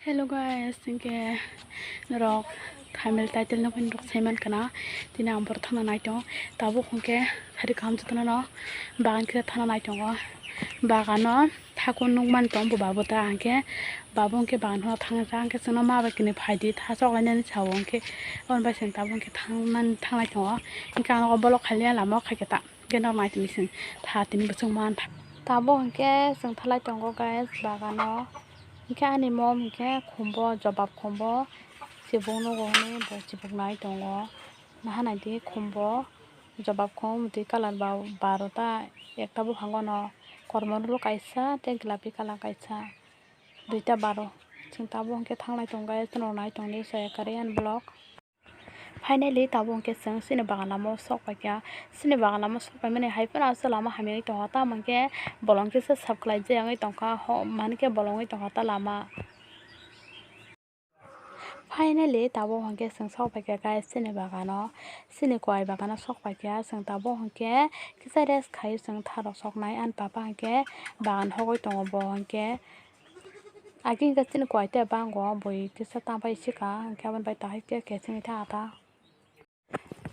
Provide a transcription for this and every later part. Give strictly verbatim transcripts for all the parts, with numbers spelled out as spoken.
Hello guys, hwnkhe norok thumbnail title no phano norok sai mankha na, tini ang borok thangna nai tongo. Tabuk hwnkhe sari kaham jotono no bagan khe thangna nai tongo. Bagano thakung nukmani tongo bo babu ta, hwnkhe babu hwnkhe bagano thangna hwnkhe chwngno ma bai kwnwi phaidi tha choklainani sao, hwnkhe aboni bai chwng tabuk hwnkhe thangmani thanglai tongo. Hwnkhe ang nogo bolok khalia lama o khaikhe ta. Hwnkhe norok naitongdi chwng tha tini bwswk man tha. Tabuk hwnkhe chwng thalai tongo guys bagano. Hwnkhe ani mom hwnkhe khumbo jobab khumbo chibuk nugo hwnwi bo chibuk nai tongo. Naha naidi khumbo jobab khum twi colour ba barota ekta buphango no kormo rwlo kaisa tei glapi colour kaisa duita baro. Chwng tabuk hwnkhe thanglai tongo guys norok naitongdi soya kwrwi ani vlog. Finally tabuk hwnkhe chwng chini bagan lama o sok paikha. Chini bagan lama o sok paimani hai phano aswk lama hamya wngwi tongkha, tamo hwnkhe bolong kisa sap kwlai jagwi tongkha, ho, mankhe bolong wngwi tongkha ta lama. Finally tabuk hwnkhe chwng sok paikha guys chini bagano, chini kwai bagano sok paikha. Chwng tabuk hwnkhe kisa rest khai chwng tharok soknai, ani papa hwnkhe bagan hogwi tongo bo hwnkhe. Agi hwnkhe chini kwai tei bango bui kisa tangpai sika, hwnkhe aboni bai tahai khe kechengwi tha ta.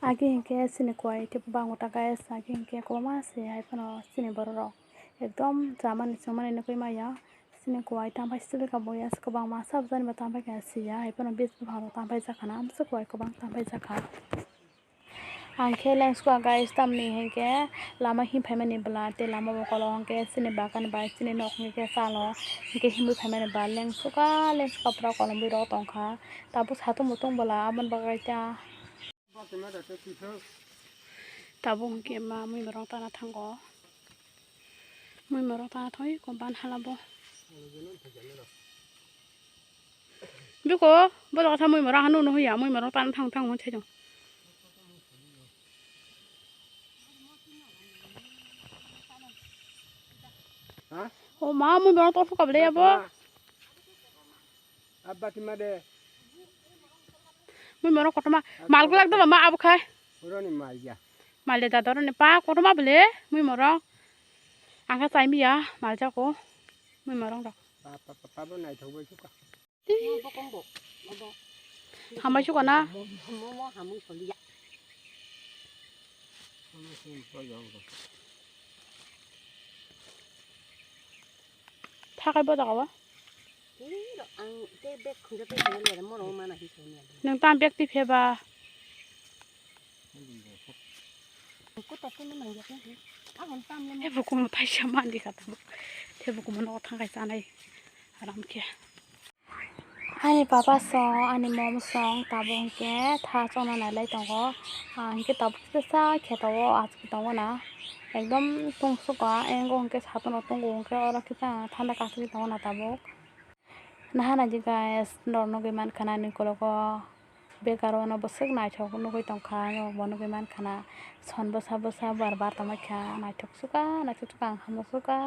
Agi hwnkhe chini kwai tei bango ta guys, agi hwnkhe kwbangma se hai phano chini borok rok ekdom chamani chumani nugwi maya. Chini kwai tangpai sika bui aswk kwbangma aswk jani bo tangpai kha siya, hai phano bes buphang rok tangpai jakha na, amswk kwai kwbang tangpai jakha. Ang khe lengskha guys, tamni hinkhe lama him phaimani bwla tei lama bo kolong hinkhe chini bagan bai chini nok hinkhe salo hinkhe himwi phaimani bwla lengskha lengskha pura kolomwi rw tongkha. Tabuk satung mutung bwla aboni bagwi ta. Tabuk hinkhe ma mui borok tana thango. Mui morok ta thoi ko ban hala bo. Biko bo jaga tha mui morok hanu no hoya, mui morok ta thang thang mo thai. Ha? O ma mui morok to phuka bele abo. Abba tima de. Mui morok kotoma mal gulak dolo ma abo khai. Uroni mal ya. Mal de dador ni pa kotoma bele mui morok. Ang khe chai miya mal jako mui morok rok. Pa pa pa pa bo naithok bai suka. Hambai suka na. Mo mo hamung soliya. Thakai bo jaga o. Ang te bag khunjo te khunjo le mo ro mana hi khunjo. Nang tam bag ti pheba. Kuta kuno nang ya. Ahon tam le mo. Te bukumu thaisa mandi kata. Te bukumu no thang kai sanai. Aram khe. Ani papa song, ani mom song, tabuk hwnkhe tha chongna nailai tongo. Ah, hwnkhe tabuk kisa khe tongo, achuk tongo na. Ekdom tungsukha, engo hwnkhe satung rok tongo, hwnkhe oro kisa thanda kasugwi tongo na tabuk. Naha naidi guys, norok nugwi mankha na ani ukologo bekar ono bwswk naithok nugwi tongkha, norok bo nugwi mankha na. Son bwsa bwsa bar bar tongmani kha, naithok sukha, naithok sukha, ang hamjak sukha.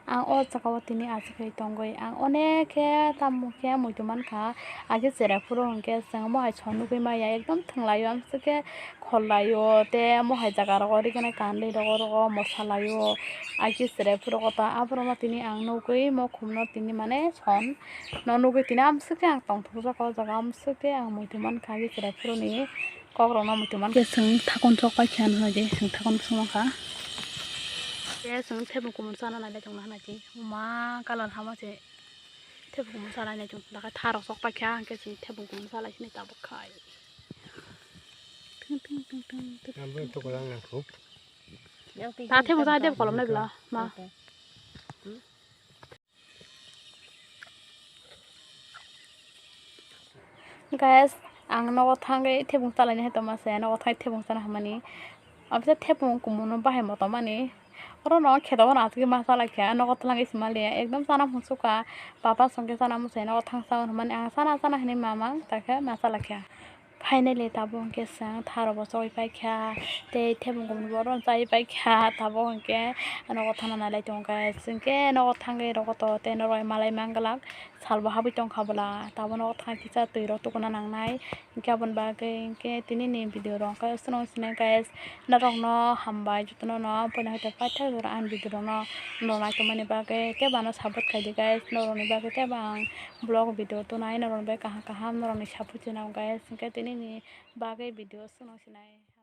Ang o jaga o tini achugwi tongwi ang onek khe tamo khe muitu mankha, age chwrai phuru hwnkhe chwng omo hai son nugwi maya ekdom thwnglaio, amswk khe khollaio tei omo hai jaga rogo rigini kanwi rogo rogo mochalaio. Age chwrai phuru kota aborok no tini ang nugwi mokhum no tini mane son no nugwi tini amswk khe ang tongthokjak o jaga, amswk khe ang muitu mankha age chwrai phuru ni. Kok rok no muitu mankhe chwng thakon chok pai kha hinwi de chwng thakon bwswk mankha. Tei chwng thebung kumun chana nailai tongna hinwi de ma colour hama se thebung kumun chana nailai tong dakha tharok chok pai kha hinkhe chwng thebung kumun chalai sini tabuk khai. Thung thung thung thung thung. Abo to kolang nang kho. Ta thebung chana de kolom nai bwla ma. Guys, ang nogo thangwi thebung chalaini hai tongma se, nogo thangwi thebung chana hamani. Abisa thebung kumun no bahai motomani. Oro no kheto bono aswk ma chalai kha, nogo thangwi se maliya. Ekdom chana muchukha, papa songkhe chana muchai, nogo thang sa hwnmani. Ang chana chana hinwi mamang, takhe ma chalai kha. Finally tabuk hwnkhe chwng tharbo chogwi paikha, tei thebong gumbo oro chai paikha. Tabuk hwnkhe nogo thangna nailai tongo guys, hwnkhe nogo thangwi rogo to tei norok malai manglak, salbo habwi tongkha bwla. Tabuk nogo thang kisa twi rok tukuna nangnai, hwnkhe aboni bagwi hwnkhe tinini video rok hwnkhe aswk no sinai guys. Norokno hambai jotono no poina hwnkhe paithak jora ani video rokno norok naitongmani bagwi tei bo ano support khaidi guys, norokni bagwi tei bo ang vlog video tunai norokni bagwi kaham kaham norokni support sinai guys. Hwnkhe tinini bagwi video aswk no sinai.